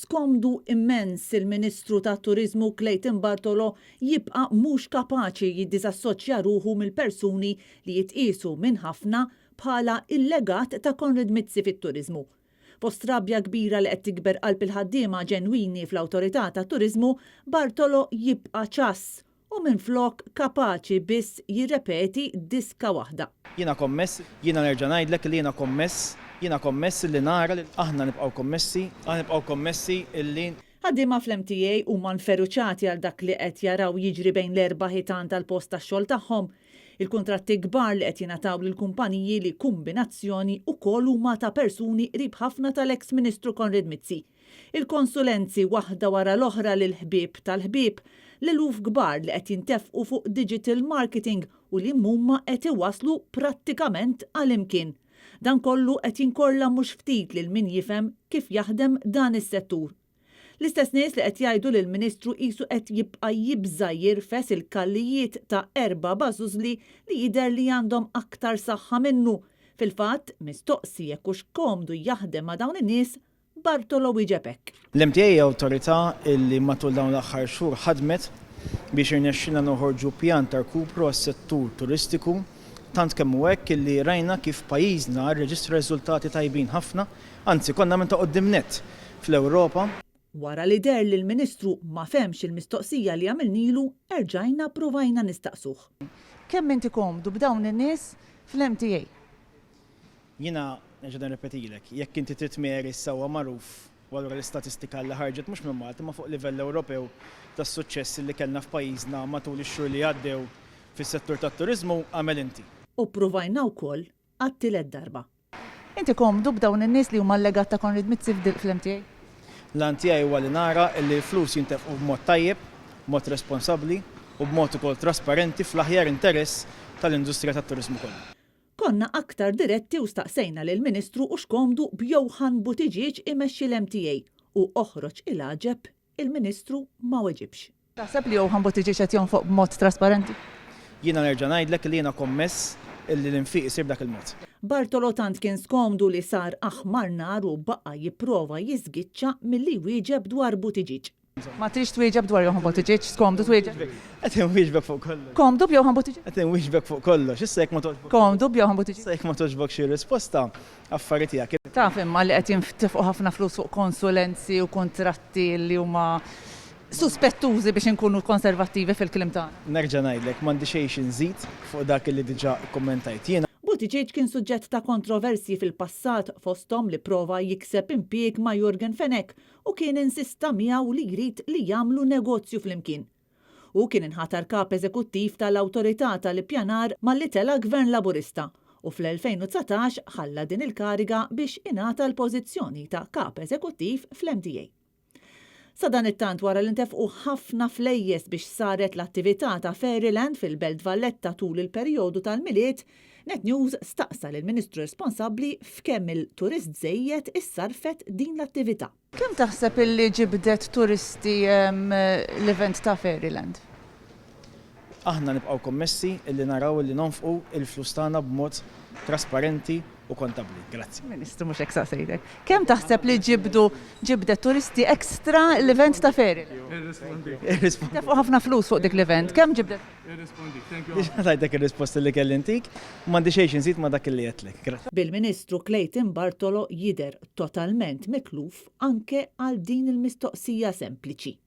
Skomdu immens il-Ministru tat-Turiżmu Clayton Bartolo jibqa' mhux kapaċi jiddiżassoċja ruħu mill-persuni li jitqiesu minn ħafna bħala l-legat ta' Konrad Mizzi fit-turiżmu. Fost rabja kbira li qed tikber qalb il-ħaddiema ġenwini fl-Awtorità tat-Turiżmu, Bartolo jibqa' ċass u minflok kapaċi biss jirrepeti diska waħda. Jiena kommess, jiena nerġa' ngħidlek li jiena kommess, jiena kommess illi nara li aħna nibqgħu kommessi, aħna nibqgħu kommessi illi. Ħaddiema fl-MTA huma nferuċati għal dak li qed jaraw jiġri bejn l-erba' ħitan tal-post tax-xogħol tagħhom. Il-kuntratti kbar li qed jingħataw lil kumpaniji li kumbinazzjoni ukoll huma ta' persuni qrib ħafna tal-eks Ministru Konrad Mizzi. Il-konsulenzi waħda wara l-oħra lill-ħbieb tal-ħbieb, l-eluf kbar li qed jintefqu fuq digital marketing u li mhuma qed iwasslu prattikament għal imkien. Dan kollu qed jinkorla mhux ftit lil min jifhem kif jaħdem dan is-settur. L-istess nies li qed jgħidu li l-Ministru qisu qed jibqa' jibża' jirfes il-kallijiet ta' erba' bażużli li jidher li għandhom aktar saħħa minnu. Fil-fatt, mistoqsi jekk hux komdu jaħdem ma' dawn in-nies, Bartolo wieġeb hekk. L-MTA hija awtorità li matul dawn l-aħħar xhur ħadmet biex irnexxielna noħorġu pjan ta' rkupru għas-settur turistiku tant kemm hu hekk illi rajna kif pajjiżna rreġistra riżultati tajbin ħafna, anzi konna minn ta' quddiem nett fl-Ewropa. Wara li deher li l-Ministru ma fehmx il-mistoqsija li għamilnilu, erġajna ppruvajna nistaqsuh. Kemm inti komdu b'dawn in-nies fl-MTA? Jiena nerġa' nirrepetilek, jekk inti trid tmeri issa huwa magħruf u allura l-istatistika li ħarġet mhux minn Malta imma fuq livell Ewropew tas-suċċess li kellna f'pajjiżna matul ix-xhur li għaddew fis-settur tat-turiżmu, agħmel inti. U ppruvajna wkoll għat-tielet darba. Inti komdu b'dawn in-nies li huma l-legat ta' Konrad Mizzi fl-MTA? L-għan tiegħi huwa li nara li l-flus jintefqu b'mod tajjeb, b'mod responsabbli u b'mod ukoll trasparenti fl-aħjar interess tal-industrija tat-turiżmu kollha. Konna aktar diretti u staqsejna lill-Ministru hux komdu b'Johann Buttigieg imexxi l-MTA u oħroġ il-għaġeb il-Ministru ma weġibx. Taħseb li Johann Buttigieg qed jonfoq b'mod trasparenti? Jiena nerġa' ngħidlek li jiena kommess illi l-infiq isir b'dak il-mod. Bartolo tant kien skomdu li sar aħmar nar u baqa' jipprova jiżgiċċa milli jwieġeb dwar Buttigieg. Ma tridx twieġeb dwar Johann Buttigieg? Skomdu twieġeb? Qed inwieġbek fuq kollox. Komdu b'Johann Buttigieg? Qed inwieġbek fuq kollox. Issa jekk ma togħġbokx. Komdu b'Johann Buttigieg? Issa jekk ma togħġbokx ir-risposta, affari tiegħek. Taf imma li qed jinftefqu ħafna flus fuq konsulenzi u kuntratti li huma suspettużi biex inkunu konservattivi fil-kliem tagħna. Nerġa' ngħidlek, m'għandi xejn xi nżid fuq dak li diġà kkummentajt. Jiena. Buttigieg kien suġġett ta' kontroversji fil-passat fosthom li pprova jikseb impjieg ma' Yorgen Fenech u kien insista miegħu li jrid li jagħmlu negozju flimkien. Hu kien inħatar Kap Eżekuttiv tal-Awtorità tal-Ippjanar malli tela' Gvern Laburista u fl-2019 ħalla din il-kariga biex ingħata l-pożizzjoni ta' Kap Eżekuttiv fl-MTA. Sadanittant wara li ntefqu ħafna flejjes biex saret l-attività ta' Fairyland fil-Belt Valletta tul il-perjodu tal-Milied, Net News staqsa lill-Ministru responsabbli f'kemm il turist żejjed issarrfet din l-attività. Kemm taħseb illi ġibdet turisti l-event ta' Fairyland? Aħna nibqgħu kommessi illi naraw illi nonfqu il-flus tagħna b'mod trasparenti u kontabbli. Grazzi. Ministru mhux hekk saqsejtek. Kemm taħseb li ġibdu ġibdet turisti extra l-event ta' Fairyland? Intefqu ħafna flus fuq dik l-event. Kemm ġibdet? Diġà tajtek ir-risposta li kelli ntik, u m'għandi xejn xi nżid ma' dak li għedtlek. Grazzi. Bil-Ministru Clayton Bartolo jidher totalment mitluf anke għal din il-mistoqsija sempliċi.